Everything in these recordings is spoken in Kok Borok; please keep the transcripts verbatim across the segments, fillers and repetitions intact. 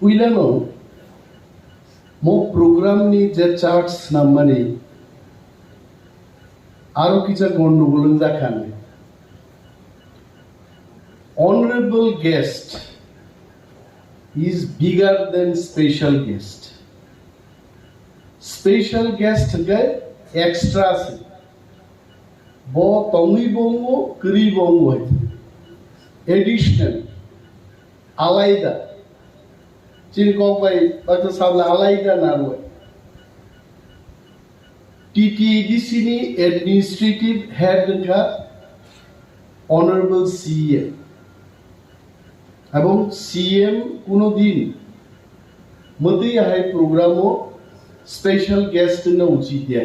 Puilano mo program ni je chart snammani aro kisa gondogol wngjakha. Honorable guest is bigger than special guest. Special guest hwnkhe extra se. Bo tongwi bo wngo, kwrwi bo wngo hai. Additional, alaida. Chini kok bai bacha sabla alaida narwai. T T A D C ni administrative head wngkha Honorable C M. Ebong C M kuno din mwtwi ahai program o special guest wngna uchit ya.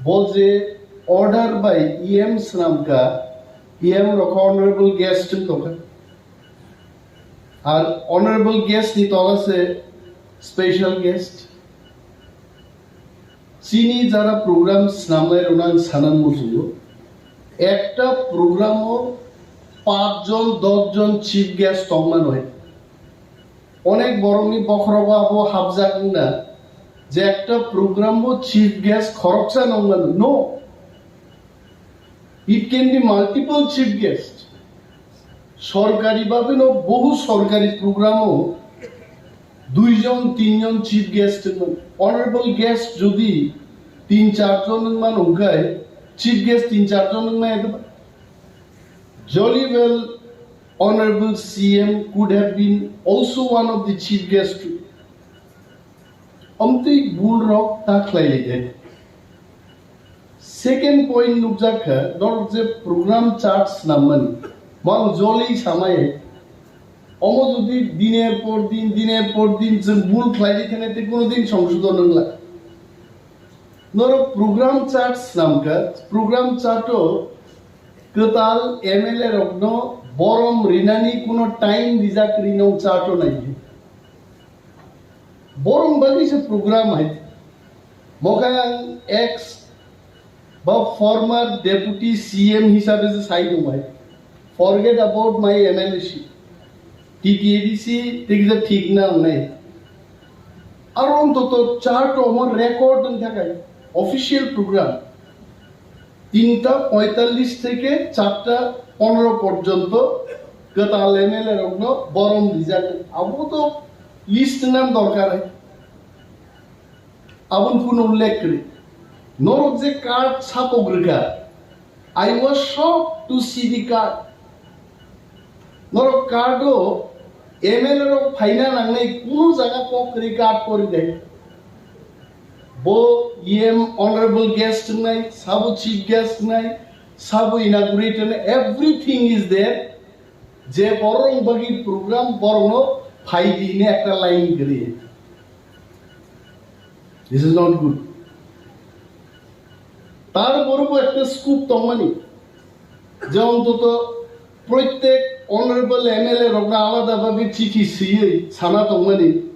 Bo je order bai E M swnamkha, E M rokha honorable guest wng tongkha. Ar honorable guest ni tola se special guest. Chini jara program snamnai rokno ang sanan muchungo. Ekta program o pach jon, dos jon chief guest tongma noi. Onek borokni bokhorogo abo hapjak wngna je ekta program o chief guest khoroksa nongmano. No. It can be multiple chief guest. Sorkari bhabe no bohu sorkari program o dui jon, tin jon chief guest wngmano. Honorable guest jodi tin char jon wngmano hwnkhe chief guest tin char jon wngmaya de ba? Jolly well, Honorable C M could have been also one of the chief guest too. Omtwi bul rok ta khlai lai de. Second point nukjak kha, norok je program chart snammani, mang jolly samai. Omo jodi diner por din, diner por din, je bul khlai lai thane te kuno din songsodon wngla. Norok program chart snamkha, program chart o kwtal M L A rokno borom rinani kuno time rijak ri nong chart o nai. Borom bagwi se program hai. Mokhai ang ex ba former deputy C M hisabe se sai tong hai. Forget about my M L A ship. T T A D C te kisa thik na nai. Aro ontoto chart o omo record wng thakai official program. Tinta poitallis theke charta ponero porjonto kwtal M L A rokno borom rijak. Abo to list wngna dorkar hai. Aboni kuno ullekh kwrwi. Norok je card sapok rwkha, I was shocked to see the card. Norok card o M L A rok phaina nangnai kuno jaga kok kwrwi card pori dai. Bo E M honorable guest wngnai, sabo chief guest wngnai, sabo inaugurate wngnai, everything is there. Je borok bagwi program borokno phai di hwnwi ekta line kwrwi. This is not good. Tar borok bo ekta scope tongmani. Je ontoto proitek honorable M L A rokno alada bhabe chithi swiwi sana tongmani.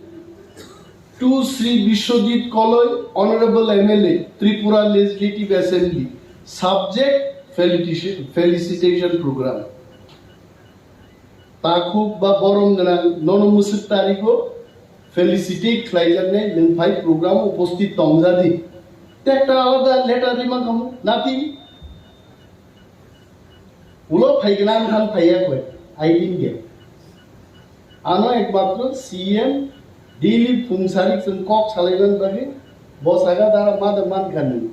To Shri Biswajit Koloi, Honorable M L A, Tripura Legislative Assembly, subject felicitation, felicitation program. Takhuk ba borom gwnang nono mwswk tarikho felicitate khlaijaknai nwng phai program uposthit tongjadi. Te ekta alada letter rima khamu, nothing. Ulo phai gwnang khan phaiya koi, I didn't get. Ano ekmatro C M daily phung sarik chwng kok salaiman bagwi bo saka dara mada man kani.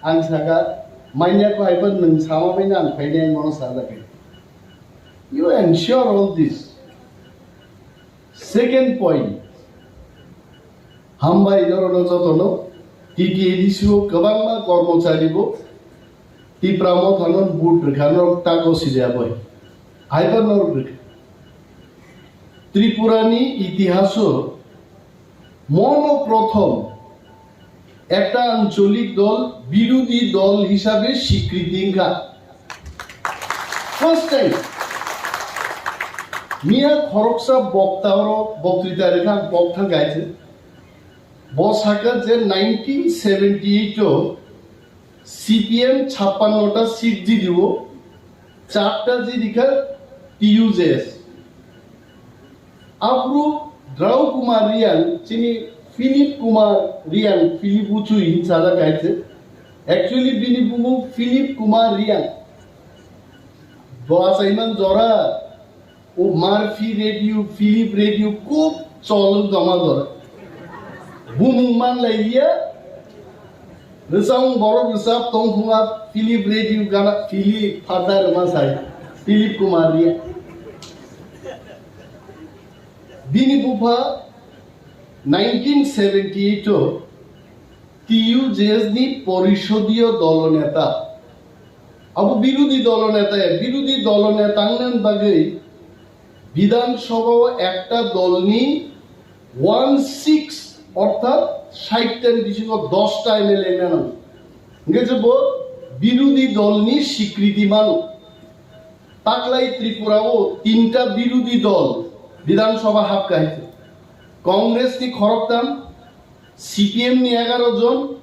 Ang saka manya ko haiba nwng sama bai nang phainai ang mono sajak. You ensure all this. Second point, hambai norokno jotono T T A D C o kwbangma kormochari bo Tipra Motha no vote rwkha, norok tago sidi aboi. Haiba norok rwkha. Tripura ni itihaso mono prothom ekta ancholik dol birodhi dol hisabe swikriti wngkha. First time. Miya khoroksa bokta oro boktrita rwkha, ang bokthang gaithe. Bo sakha je nineteen seventy eight o C P M chappanno ta seat jidi o, charta jidi kha T U J S. Aphuru Drau Kumar Reang, chini Philip Kumar Reang, Philip Uchui hinwi sajak hai se. Actually, bini bumung Philip Kumar Reang. Bo achaiman jora, o Murphy Radio, Philip Radio, kub chol wng tongma jora. Bumung manlai liya, rwchapmung borok rwchap tong phunga, Philip Radio gana, Philip, Father ma sai, Philip Kumar Reang. Bini bupha nineteen seventy eight o T U J S ni porisodiyo dolo neta. Abo birodhi dolo neta, birodhi dolo neta wngna bagwi Bidhan Sabha o ekta dolni one six, orthat sait ni bisingo dosta M L A wngna nango. Hingke je bo birodhi dolni sikriti mano. Taklai Tripura o tinta birodhi dol Bidhan Sabha hapkha hai se. Congress ni khoroktham, C P M ni egaro jon,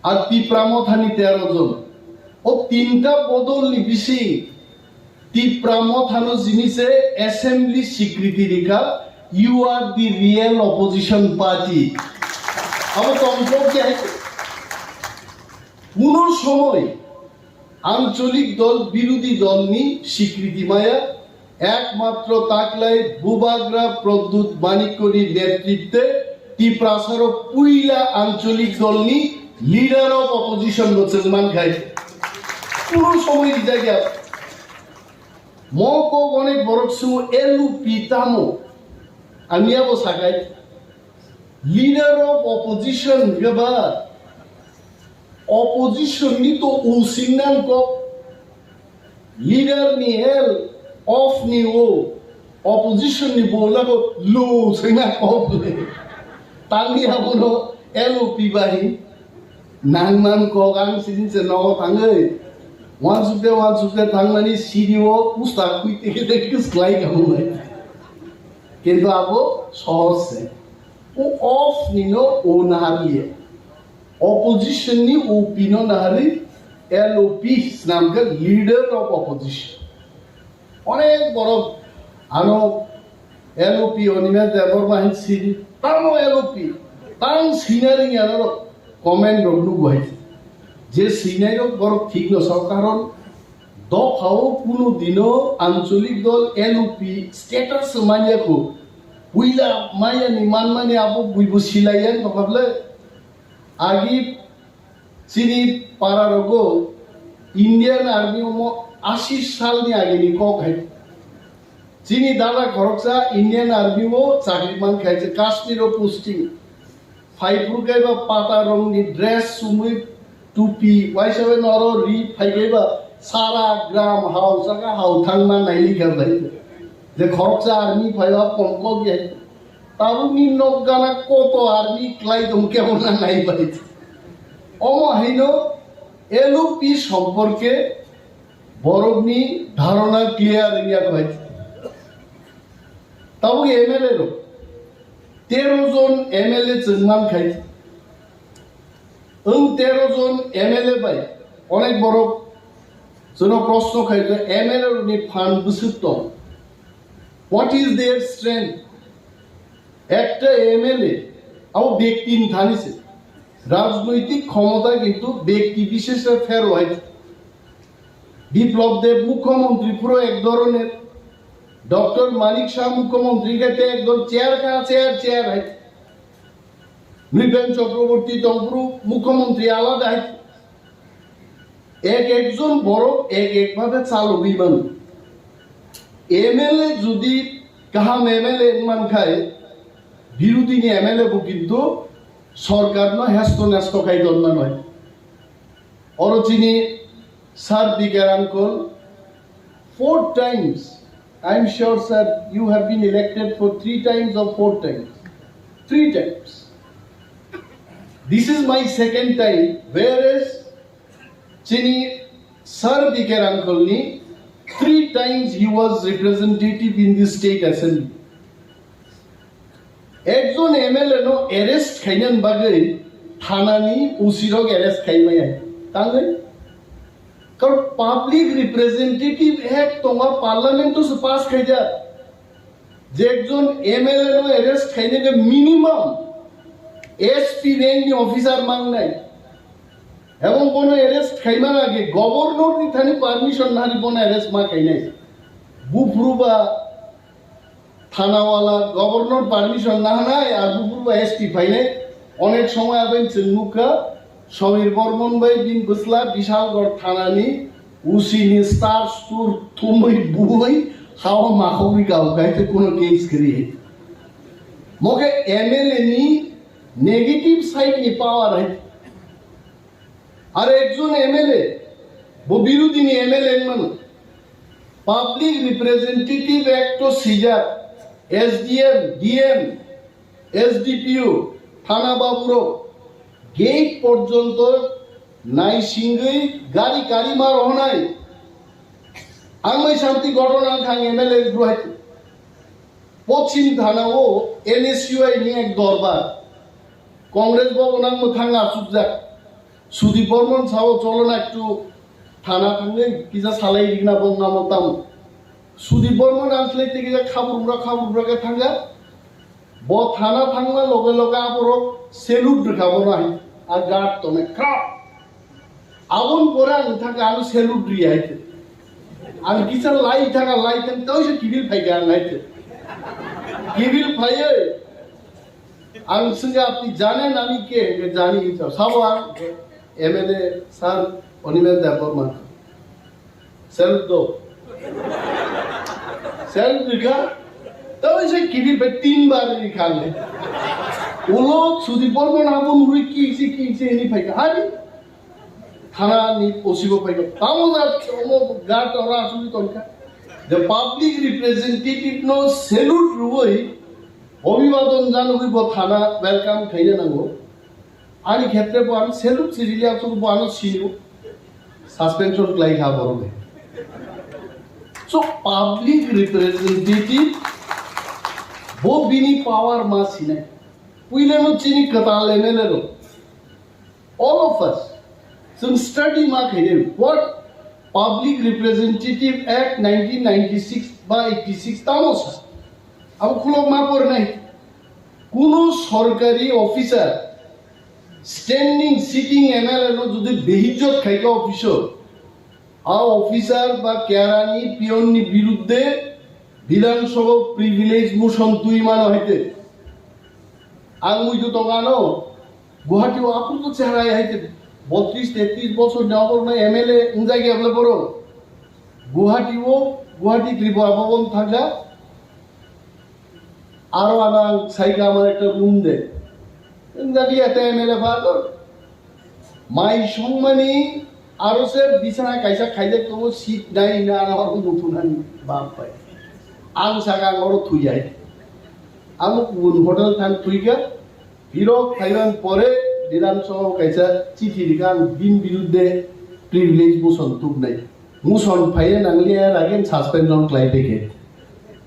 ar Tipra Motha ni tero jon. O tinta bodol ni bising Tipra Motha no jini se assembly sikriti rikha, "You are the real opposition party." Abo tongthok je hai se. Kuno somoi Ancholik dol birodhi dolni sikriti maya, ekmatro taklai Bubagra Pradyut Manikyoni netritwe Tiprasaro puila ancholik dolni leader of opposition bo chwng mankhai. Kuno somoi rijak ya. Mo kok onek borok sungo L U P tamo. Ang yabo sakai. Leader of opposition hingke ba opposition ni to using nang kok. Leader ni L, of ni o, opposition ni bo lago lo sengna kok le. Tangni abono L O P bahi. Nang man kok ang sidin se nogo tangoi. Wansukte, wansukte tangmani C D O usta kui teke teke slai kamu nai. Kintu abo sohos se. O of ni no o naharliye. Opposition ni O P no nahari L O P snamkhe leader of opposition. Onek borok ano L O P Animesh Debbarma hin sidi, tamo L O P, tang sinari ano comment rok nugo hai. Je sinai rok borok thik no sao, karon dophao kuno dino ancholik dol L O P status manya ko. Puila maya ni manmani abo buibo silaiya no hable. Agi Chini para rogo Indian Army omo ashi salni agini kok hai. Chini dada khoroksa Indian Army o chakri man khai se Kashmir o posting. Phai phuru kaiba pata rongni dress sumui tupi waisa bai noro ri phai kaiba sara gram hao saka hao thangma naili kha bai. Je khoroksa army phaiba kom kok ya. Tabukni nok gana koto army klai tong kebo na nai bai. Omo haino L O P somporke borokni dharona clear wngya bai. Tabuk M L A rok tero jon M L A chwng man khai. Wng tero jon M L A bai onek borok jono proshno khai je M L A rokni phan bwswk tong. What is their strength? Ekta M L A abo bekti ni thani se. Rajnoitik khomota kintu bekti bishesh phero hai. Biplab Deb mukhyamantri puro ek dhoroner, Doctor Manik Saha mukhyamantri khe te ekdom chair ka chair chair hai. Nripen Chakraborty tongphuru mukhyamantri alada hai. Ek ekjon borok ek ek bhabe chalogwi mano. M L A jodi kaham M L A wngman khai, birodhi ni M L A bo kintu sorkar no hesto nesto khai tonma noi. Oro chini Sir Bikar uncle, four times, I am sure, sir, you have been elected for three times or four times. Three times. This is my second time, whereas chini Sir Bikar uncle ni three times he was representative in the state assembly. Ekjon M L A no arrest khainani bagwi thanani O C rok arrest khaimaya. Tangwi? Karon Public Representative Act tonga, Parliament o se pass khaijak. Je ekjon M L A no arrest khainai khe minimum S P rank ni officer mangnai. Ebong bono arrest khaimani age governor ni thani permission nani bono arrest ma khainai. Buphuru ba thanawala governor permission nahanai, ar buphuru ba S P phainai. Onek somoy aboni chwng nukha, Samir Bormon bai bini bwsla Bishalgarh thanani O C ni star stur thumwi buwi hao makhogwi kabo, kaite kuno case kwrwi. Mokhe M L A ni negative side ni power hai. Ar ekjon M L A, bo birodhi ni M L A wngmano. Public Representative Act o sijak, S D M, D M, S D P O, thana baburok, gate porjonto naisingwi gari kari ma rohonai. Ang mai santi ghotona wngkha ang M L A ruhai. Pochim thana o N S U I ni ek dorbar. Congress bhavan ang mwthang achukjak. Sudip Bormon sao, "Cholo na ektu thana thangwi kisa salai rikna bong namo tamo." Sudip Bormon ang khlai te kisa khabur bra khabur bra khe thangya. Bo thana thangma loge loge aborok salute rwkha bono hai. A guard tone khrap. Aboni pore ang thangkha ano salute ri hai te. Ang kisa lai thangkha lai thang tao se kibil phaikha ang hai te. Kibil phaiye. Ang swngkha, "Apni janen ami ke?" Hwnkhe, "Jani," hinwi sao. Sabo ang M L A sir Animesh Debbarma. Salute do. Salute rikha. Tao se kibil bai tin bar rikha ang. Ulo Sudip Bormon abo nurui kisi kisi hinwi phaikha. Hari? Thana ni O C bo phaikha. Tamo na omo guard ora asugwi tongkha. The public representative no salute rwui Abhibadon janogwi bo thana welcome khaina nango. Ani khetre bo ano salute si rili aswk bo ano sino. Suspension khlai kha borok. So public representative bo bini power ma sinai. Puila no chini kwtal M L A rok. All of us, chwng study ma khainai, what Public Representative Act nineteen ninety-six ba eighty-six tamo sa. Abo khulok ma pornai. Kuno sorkari officer, standing sitting M L A no jodi beijjot khaikha officer, a officer ba kerani peon ni biruddhe Bidhan Sabha privilege motion twi mano haite. Ang muitu tongano Guwahati o aphuru to chehra hai te botris tetris bosor ni oborno M L A wngjak ya bole borok. Guwahati o, Guwahati Tripura Bhaban thangkha. Aro ano ang saikha amar ekta room de. Wngjak ya te M L A pha to. Mai songmani aro se bisana kaisa khaijak tongo seat nai na ano aro muthunani bap bai. Ang saka ang oro thwi jai. Ang kubun hotel thang thwikha. Phirok phaiban pore Bidhan Sabha o kaisa chithi rikha ang bini biruddhe privilege motion tubnai. Motion phaiya nangliya again suspension khlai phaikhe.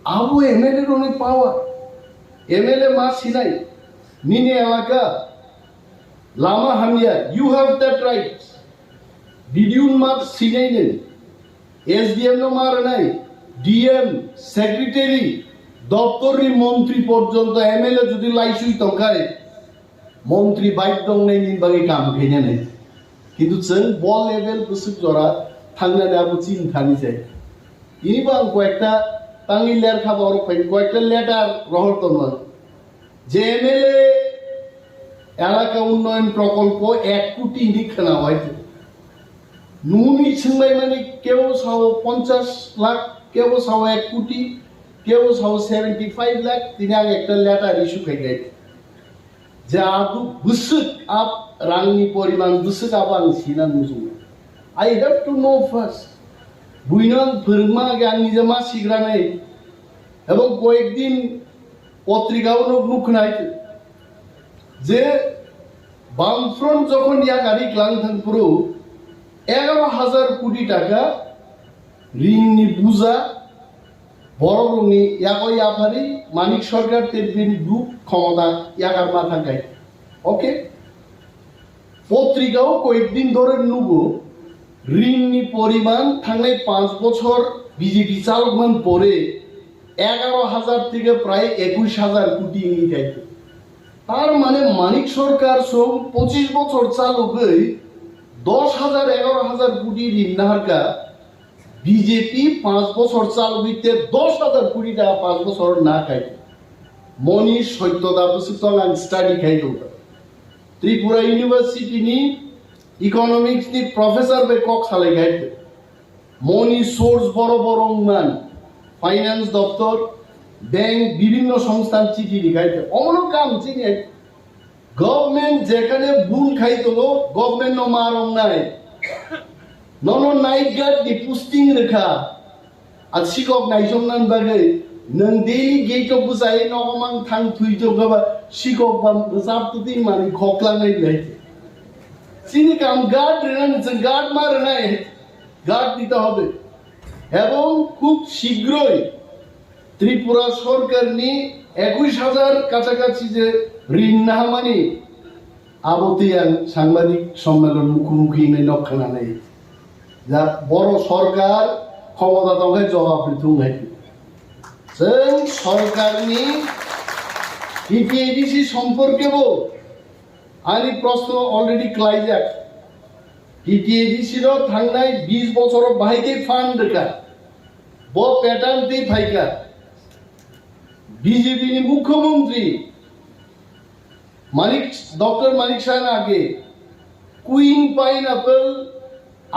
Abo M L A rokni power. M L A ma sinai. Nini elaka lama hamya, you have that right. Bidiun mat sinai nai, S D M no ma rwnai, D M, secretary, doptorni montri porjonto M L A jodi laisui tongkhai, montri bike dongnai ni bagwi kam khaina nai. Kintu chwng bo level bwswk jora thangnani abo chini thani jai. Ini bo ang koyekta tangwi ler kha borok phai koyekta letter rohor tongmani. Je M L A elaka unnoyon prokolpo ek koti hinwi khwna hoi. Nungni swngbai mani kebo sao ponchash lakh, kebo sao ek koti, kebo sao seventy five lakh, tini ang ekta letter issue khai gai. Je adu bwswk ab rangni poriman bwswk abo ang sina nujungo. I have to know first. Buino ang phwrwngma age ang nijema sigranai. Ebong koyekdin potrika o nuk nukhnai je Bamfront jokhon yakari klang thang phuru egaro hajar koti taka rinni buja borok rokni yago yaphari Manik Sarkar tei bini group khomota yakar ma thangkhai. Okay? Potrika o koyekdin dhore nugo rinni poriman thangnai panch bochor B J P chalokman pore এগারো হাজার থেকে প্রায় একুশ হাজার কোটি ইংরেজি আইতো। তার মানে মানিক সরকার সব পঁচিশ বছর চালুকই দশ হাজার, এগারো হাজার কোটি ঋণ নাহারকা। বিজেপি পাঁচ বছর চালু দিতে দশ হাজার কোটি টাকা পাঁচ বছর না খাই। মনি সত্যতা বুঝে তো আমি স্টাডি খাই দৌড়া। ত্রিপুরা ইউনিভার্সিটি নি ইকোনমিক্স নি প্রফেসর বে কক সালাই খাইতে। Money source boro boro wngman, finance doptor, bank, bibhinno songsthan chiti rikhai te. Omono kam chini government jekhane bul khai tongo, government no ma rong nai. Nono night guard ni posting rikha. A sikok naisong nan bagwi nwng daily gate o bwsai nogo mang thang thwi tongkha ba sikok ba bwsap twtwi manwi khoklang nai belai. Chini kam guard rwnani chwng guard ma rwnai. Guard দিতে হবে এবং খুব শীঘ্রই ত্রিপুরা সরকারনি একুশ হাজার কাছাকাছি যে ঋণ নাহামানি আবতি ang সাংবাদিক সম্মেলন মুখোমুখি নাই নক্ষানা নেই যা বড় সরকার ক্ষমতা দখে জবাব দিতে হয়। Sen সরকারনি টিটিএডিসি সম্পর্কে bo ani প্রশ্ন already klaijak. TTADC ro thangnai bis bochoro bahai khe fund rwkha. Bo pattern twi phaikha. BJP ni মুখ্যমন্ত্রী মানিক, ডক্টর মানিক সাহার আগে কুইন পাইনঅ্যাপল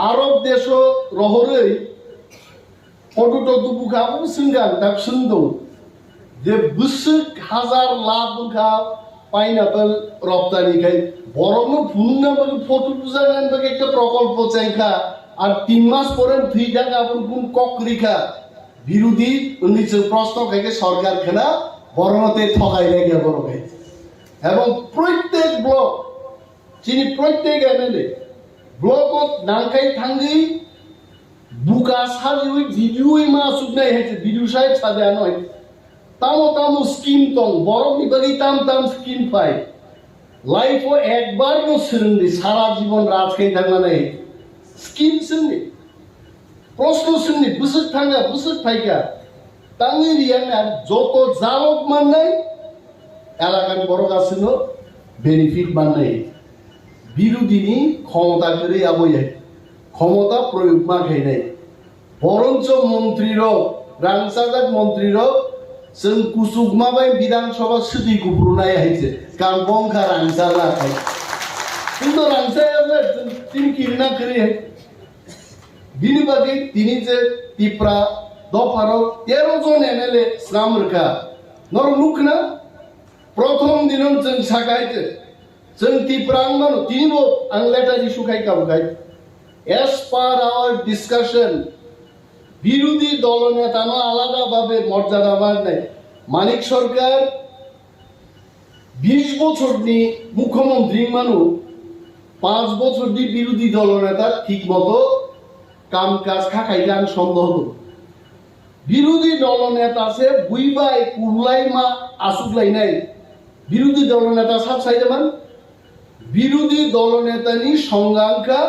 আরব দেশো রহরই ফটো টটো বুখা ও সিঙ্গান ডাক সিন্দো যে বুসুক হাজার লাখ বুখা পাইনাপেল রপ্তানি খাই বরং ফুলনা বাকি ফটো বুঝাগান বাকি একটা প্রকল্প চেংখা আর তিন মাস পরে থুই থাকা আপন কোন কক রিখা বিরোধী উনি যে প্রশ্ন খাইকে সরকার খেলা বরংতে ঠকাই লাগে বড় খাই এবং প্রত্যেক block Chini proitek M L A block o nangkhai thangwi buka sajiwi video wi ma suknai hai se video side sade ano hai. Tamo tamo scheme tong, borok ni bagwi tam tam scheme phai. Life o ekbar no swrwngdi sara jibon raj khai thangmani scheme swngdi. Proshno swngdi bwswk thangkha, bwswk phaikha. Tangwi riyang na joto jalok mannai, elakani borok aswkno benefit mannai. Birodini khomota kwrwi abo ya, khomota proyog ma khainai. Boroncho montri rok, rangchajak montri rok, chwng kuchukma bai Bidhan Sabha swtwi kuphurunai hai se, kampong kha rangchajak hai. Kintu rangchajak chwng tini kirina kwrwi hai. Bini bagwi tini je Tipra dopharo tero jon M L A swnam rwkha. Norok nukna, prothom dino chwng sakai je, chwng Tipra wng mano, tini bo ang letter issue khai kabo khai. As per our discussion, birodhi dolo netano alada bhabe morjada manai. Manik Sarkar বিশ বছরনি মুখ্যমন্ত্রী মানু পাঁচ বছরনি বিরোধী দল নেতা ঠিক মতো কাম কাজ খাকাইলে আমি সন্দেহ করি। বিরোধী দল নেতা সে বুইবাই কুরলাই মা আসুকলাই নাই। বিরোধী দল নেতা সাব সাইডে মান বিরোধী দল নেতানি সংজ্ঞা আংখা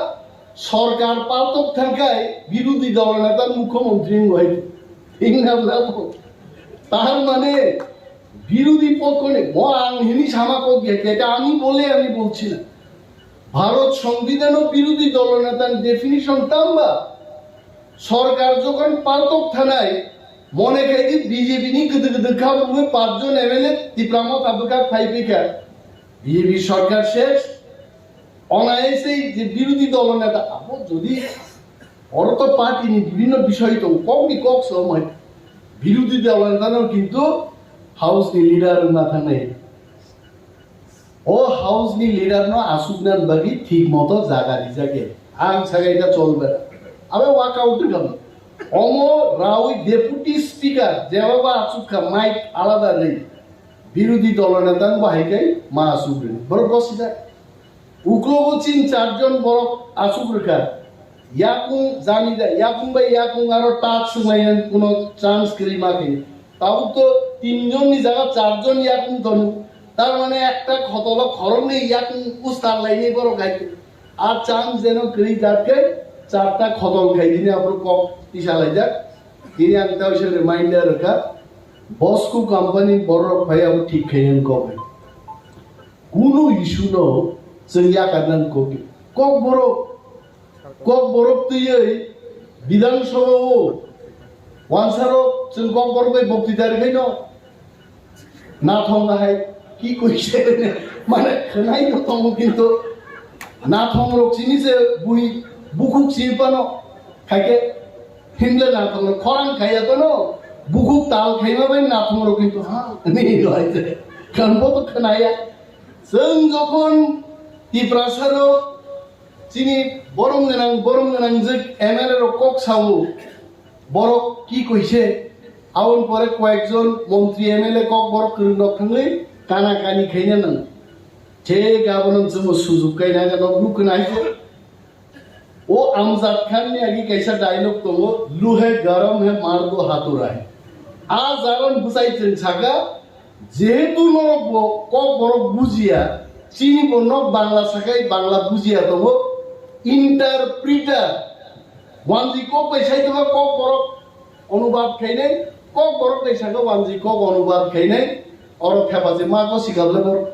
সরকার পালতক থাকায় বিরোধী দল নেতার মুখ্যমন্ত্রী হইল। ঠিক না বললাম? তার মানে বিরোধী পক্ষ নেই। ব-, আং হিনি সামা কো গেছে, এটা আমি বলে আমি বলছি না। ভারত সংবিধানও বিরোধী দল নেতার ডেফিনিশন তাম্বা। সরকার যখন পালতক থানায় মনে খাই যে বিজেপি নি গদে গদে খাবো পাঁচজন এমএলএ তিপ্রামত আবুকা ফাইপিকা। বিজেপি সরকার শেষ। অনায়াসেই যে বিরোধী দল নেতা, আপো যদি অর্থ পার্টি নি বিভিন্ন বিষয় তো কম কি কম সময় বিরোধী দল নেতা কিন্তু হাউস নি লিডার না থাকে। O house ni leader no asukna bagwi thik moto jaga rijak ya. Ang saga ita cholbe. Abe workout gam. Omo rawi deputy speaker jeba ba asuk kha mic alada rei. Birodhi dolo neta bahai kai ma asuk rei. Borok gosida. Uklogo chin charjon borok asuk rikha. Yakung jani da, yakung bai yakung aro tak sunglayan kuno chance kri ma kini. Tabuk to tinjon ni jaga charjon yakung tonu. Tar mane ekta khotolo khoroknwi yakung ustar lainai borok hai. A chance jeno kwrwi jak khe charta khotol khai dini aphuru kok tisa laijak. Tini ang tawisa reminder rwkha. Bosco company borok phai abo thik khaina wngkok. Kunu issue no chwng yakarna wngkok. Kokborok, Kokborok twiwi Bidhan Sabha o wansarok chwng Kokborok bai bokti dari khaino nathong hai ki koise mane khwnai no tongo kintu nathong rok chini se bui bukhuk si pano khaike himle nathong rok khorang khaiya tono bukhuk tal khaima bai nathong rok kintu ha ni lo hai se kan bo to khwnaya. Chwng jokhon Tiprasa rok chini borom gwnang, borom gwnang je M L A rok kok sao, borok ki koise, aboni pore koyekjon montri M L A kok borok kwrwng rok thangwi kana kani khaina nang. Thik abono chwngbo sujuk kaina gano nukna hai. O Amjad Khan ni agi kaisa dialogue tongo, "Luhe garam hai, mar do hathauda hai." A jagan bwsai chwng saka, jehetu norok bo kok borok bujiya, chini bo nok Bangla sakai Bangla bujiya tongo, interpreter, wanji kok bai sai tongma kok borok onubad khainai, kok borok bai saka wanji kok onubad khainai, oro thepa se ma ko sikable borok.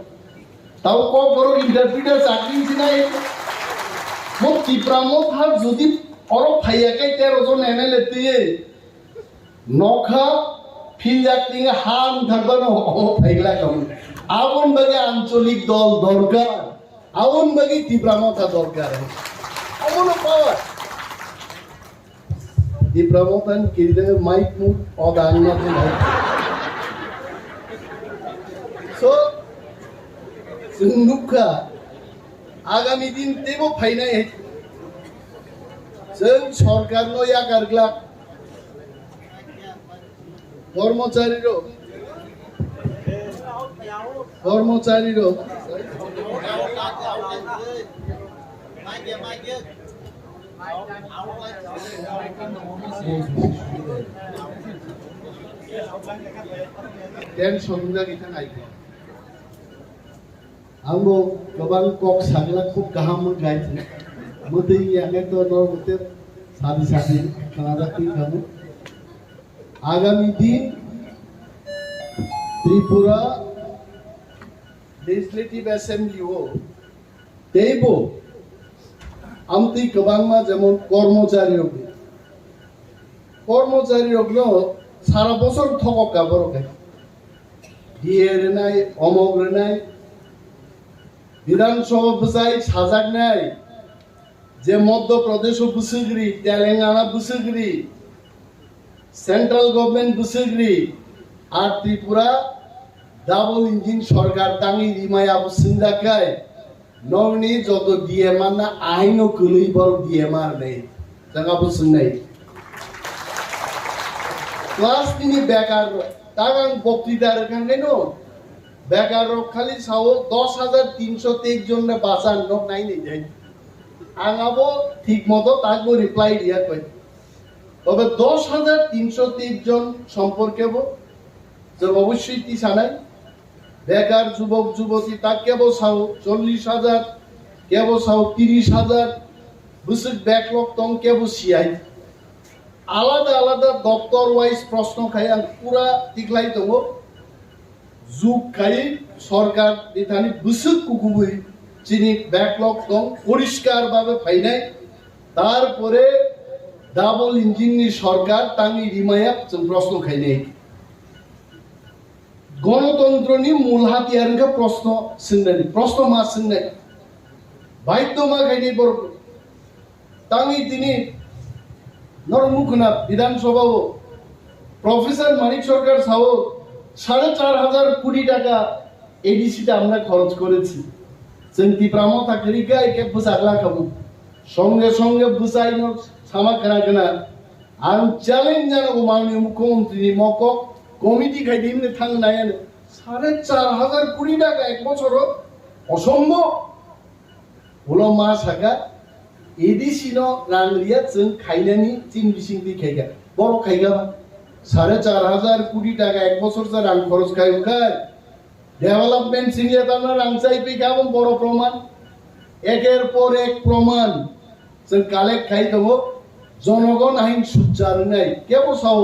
Tao kok borok interpreter chakri sinai. Mo Tipra Motha jodi oro phaiya kai tero jon M L A twiwi nokha philjak tinga ham thangba no omo phaigla kam. Abon bagi ancholik dol dorkar. Abon bagi Tipra Motha dorkar. Omo no power. Tipra Motha ni kiri de mic mut oda ang na de. So, chwng nukha, agami din teibo phainai hai. Chwng sorkar no yakar glak. Kormochari rok, kormochari rok. Tension wngya khe thang ai khe. Ang bo kwbang kok sagla khub kaham wngkha. Mwtwi ya khe to no mwtwi sadi sadi khwnajak twi khamu. Agami din Tripura Legislative Assembly o teibo amtwi kwbangma jemon kormochari rok, kormochari rokno sara bosor thokok ka borok hai. D A rwnai, omok rwnai, Bidhan Sabha bwsai sajaknai, je Madhya Pradesh o bwswk ri, Telangana bwswk ri, Central Government bwswk ri, ar Tripura double engine sorkar tangwi rimaya abo swngjak kai, nokni joto D M R na aino kwlwi borok D M R le, jaga bo swngnai. Class nini bekar rok, tagang boktita rwkha khaino, bekar rok khali sao dos hajar tinso teis jon na bachan nok nai ni jai. Ang abo thik moto takbo reply riya koi. Tobe dos hajar tinso teis jon somporke bo chwng obossoi tisanai. Bekar jubok juboti ta kebo sao chollish hajar, kebo sao tiris hajar, bwswk backlog tong kebo siyai. Alada alada doptor wise proshno khai ang pura tikhlai tongo. Juk khai sorkar ni thani bwswk kukubui chini backlog tong poriskar babe phainai. Tarpore double engine ni sorkar tangwi rimaya chwng proshno khainai. Gonotontro ni mul hatiyar wngkha proshno swngnani, proshno ma swngnai. Baidhyo ma khainai borok. Tangwi tini norok nukhuna Bidhan Sabha o Professor Manik Sarkar sao সাড়ে চার হাজার কোটি টাকা A D C তে আমরা খরচ করেছি। Chwng Tipra Motha kwrwi khe khe bwsajla khabu. Songe songe bwsai no sama khna khna. Ang challenge jano o manwi mukhyamantri ni mokok committee khai di hwnwi thang nai ano. সাড়ে চার হাজার কোটি টাকা এক বছর অসম্ভব। Ulo ma saka, A D C no rang riya chwng khainani chini bisingtwi khaikha. Borok khaikha ba? সাড়ে চার হাজার কোটি টাকা এক বছর se rang khoroch khai wngkha. Development singya tamo rang chai phi kha abo boro proman. Eker por ek proman chwng collect khai tongo. Jonogon hain sujja rwnai. Kebo sao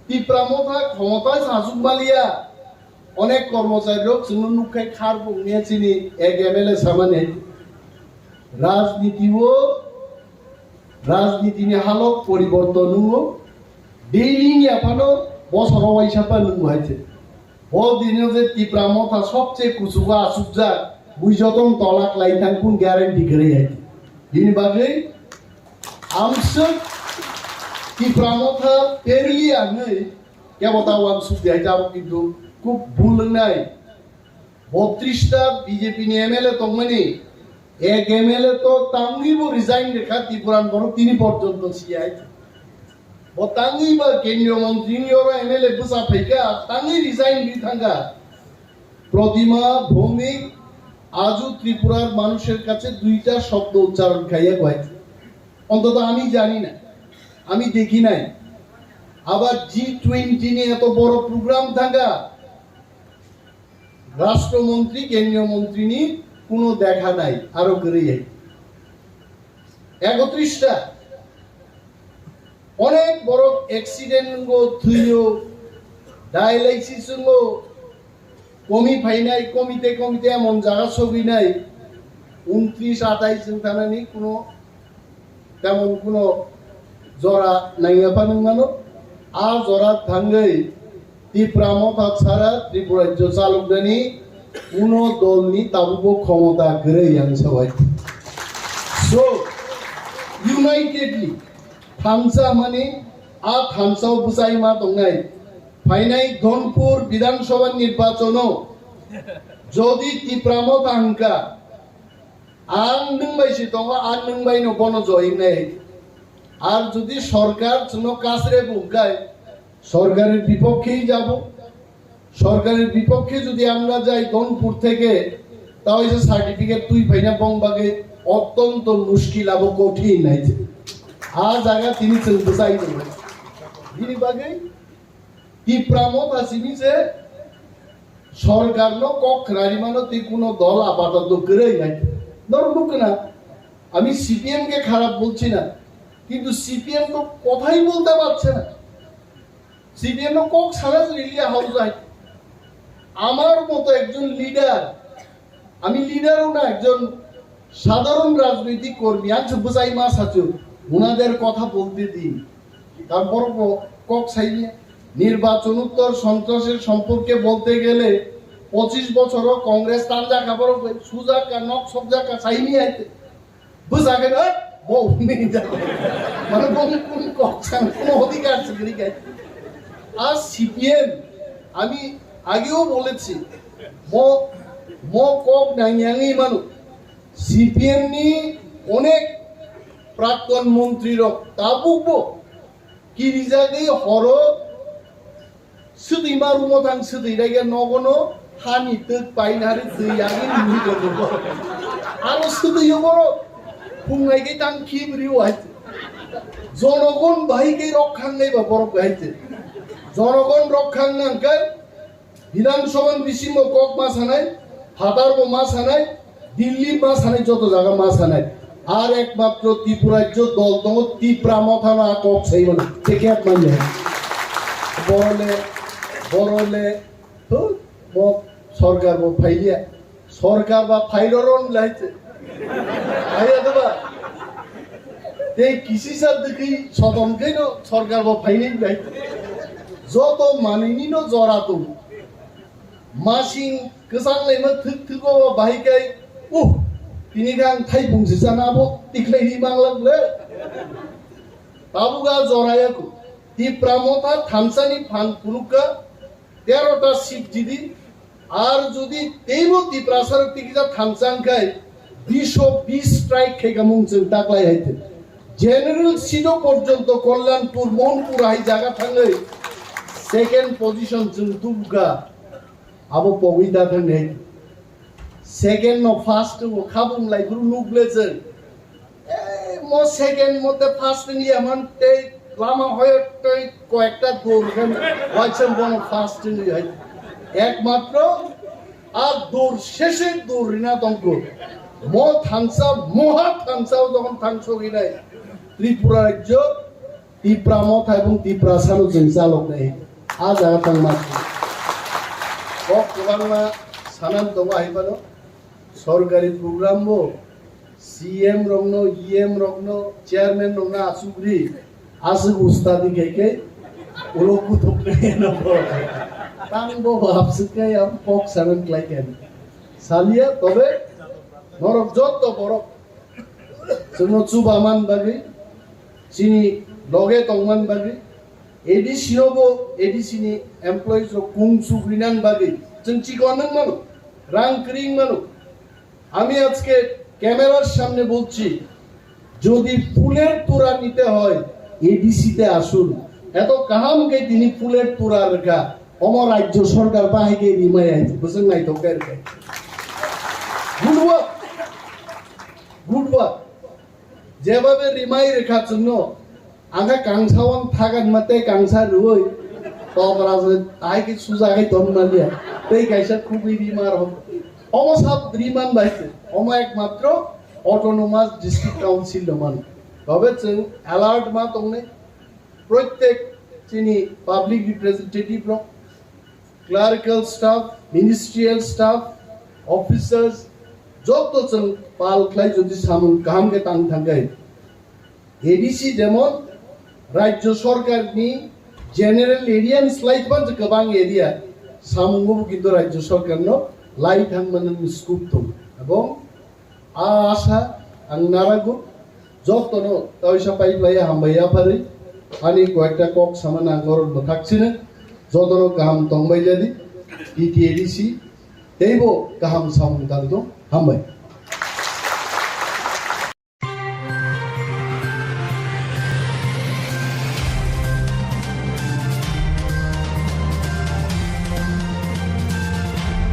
Tipra Motha khomotai sasuk maliya, onek kormochari rok chwngno nukkhai khar bung niya chini ek M L A samani. Rajniti o, rajniti ni halok poriborton nungo, daily ni aphano bosoro waisa pa nungo hai se. Bo dino je Tipra Motha sobche kuchugo asukjak, bui jotong tolak lai thang kun guarantee kwrwi hai se. Bini bagwi amswk Tipra Motha perli anwi kebo ta wansuk di hai jabo kintu kub bul wngnai. Botris ta B J P ni M L A tongmani, ek M L A to tangwi bo resign rekha Tipuran borok tini porjonto siyai. Bo tangwi ba kendriyo montri ni oro M L A bwsa phaikha, tangwi resign ri thangkha. Protima Bhowmik আজও ত্রিপুরার মানুষের কাছে দুইটা শব্দ উচ্চারণ খাইয়া গয়। অন্তত আমি জানি না, আমি দেখি নাই। আবার জি টোয়েন্টি নিয়ে এত বড় প্রোগ্রাম থাকা রাষ্ট্রমন্ত্রী, কেন্দ্রীয় মন্ত্রী নিয়ে কোনো দেখা নাই। আরো করে যাই। একত্রিশটা অনেক বড় অ্যাক্সিডেন্ট গো, থুইও, ডায়ালাইসিস গো, কমি ফাইনাই, কমিতে কমিতে এমন জায়গা ছবি নাই। উনত্রিশ আঠাইশ জন থানানি কোনো তেমন কোনো জোড়া নাই। এপানি মানো, আর জোড়া থাঙ্গই Tipra Motha ছাড়া ত্রিপুরা রাজ্য চালক জানি কোনো দল নি তাবুকো ক্ষমতা গেরে ইয়াংসাওয়াই। So, unitedly, thansa mani, a thansa bwsai ma tongnai. Phainai Dhonpur Bidhan Sabha nirbachon o jodi Tipra Motha hwnkha, ang nwng bai si tongo, ang nwng bai no bono join nai. Ar jodi sorkar chwngno kasre bungkai, সরকারের বিপক্ষেই যাব। সরকারের বিপক্ষে যদি আমরা যাই ধনপুর থেকে, তাহলে যে সার্টিফিকেট তুই পাই না, বং বাগে অত্যন্ত মুশকিল আবো কঠিন হয়েছে। আ জায়গা তিনি চলতে চাইছেন। Bini bagwi Tipra Motha simi se sorkar no kok khwlai mano tei kuno dol apatoto kwrwi nai. Norok nuk na, ami C P M ke kharap bolchi na, kintu C P M to kothai bolte parche na. C P M no kok sana se liya hau jai. আমার মতো একজন লিডার, আমি লিডারও না, একজন সাধারণ রাজনৈতিক কর্মী, আমি শুধু চাই মা সাচু, ওনাদের কথা বলতে দিন। তারপর ক-, কক সাইনি নির্বাচনোত্তর সন্ত্রাসের সম্পর্কে বলতে গেলে পঁচিশ বছরও কংগ্রেস তান জায়গা বড় সুজা কা নক সব জায়গা চাইনি আইতে। Bwsa khe, "Oi, bo hwnwi hinjak." Mane bo kok san, kono odhikar se kwrwi khe. Ar C P M, ami ageo bolechi, mo, mo kok nangyangwi mano. C P M ni onek prakton montri rok tabuk bo kirijagwi horo Swtwi ma rumo thang swtwi raiga nogono hani twk painari twi yagwi nini kotor. Aro swtwi yo borok phungnai khe tang khibri o hai. Jonogon bahai khe rok khangnai ba borok hai. Jonogon rok khang nang khe Bidhan Sabha ni bisingo kok ma sanai, phatar bo ma sanai, Dilli ma sanai, joto jaga ma sanai. Ar ekmatro Tripura rajyo dol tongo, Tipra Motha no a kok sai mano. Ticket manya. Borole, borole, huh? Bo sorkar bo phailiya. Sorkar ba phairoron laite. Phaiya de ba. Tei kisi sa dikhi sotom khe no sorkar bo phaini lai. Joto manini no jora tong. Masing kwchang laima thwk thwk o bahai kai, uh, tini khe ang thaipung se chana abo tikhlai ri mang lak le. Tabuk a jora ya ku. Tipra Motha thansa ni phan phunuk kha, tero ta seat jidi, ar jodi teibo Tiprasa rok tikisa thansa wng khai, bish o bish strike khai kha mung chwng taklai hai thwk. General seat o porjonto Kalyanpur, Mohanpur hai jaga thangwi second position chwng tubu kha. Abo pogwi da thang nai. Second no first o khabung lai bru nuk le chwng. Ei, mo second mo te first ni ya man te lama hoyo te koyekta dur khan waisa bono first ni hai. Ekmatro a dur sheshe dur rina tongko. Mo thansa, moha thansa o jokhon thangsogi nai. Tripura rajyo Tipra Motha ebong Tiprasano chwng chaloknai. A jaga tangma. Kok kwbangma sanam tongo hai phano. Sorkari program bo C M rokno, E M rokno, chairman rokno asugri, aswk ustadi khaikhe ulo kuthuknai no bo. Tang bo hapswk khe ang kok sanan khlai khe. Salia tobe norok jotto borok chwngno chubaman bagwi, chini loge tongman bagwi, A D C no bo A D C ni employees rok kung chukrinan bagwi chwng chikon nang mano, rang kring mano. আমি আজকে ক্যামেরার সামনে বলছি, যদি ফুলের তোড়া নিতে হয় এডিসি তে আসুন। এত কাহাম কে তিনি ফুলের তোড়া রেখা, অমর রাজ্য সরকার বাহিকে রিমাই আইছে, বুঝলেন নাই তো কে রেখা। Good work, good work. যেভাবে রিমাই রেখা জন্য Ang khe kangsa wan thagan ma tei kangsa rwui tobra se tai khe suja khai ton manya. Tei kaisa khugui rimar hok. Omo sab riman bai se. Omo ekmatro Autonomous District Council no man. Tobe chwng alert ma tongnai. Proitek chini public representative rok, clerical staff, ministerial staff, officers, joto chwng pal khlai jodi samung kaham khe tang thangkhe. A D C jemon Rajya Sarkar ni general area ni slai tong kwbang area, samungo bo kintu Rajya Sarkar no lai thang manani scope tong. Ebong a asa ang narago jotono taisa pai playa hambai yapharwi ani koyekta kok sama nang norok mwthak sino jotono kaham tongbai jadi T T A D C teibo kaham samung tang tong hambai.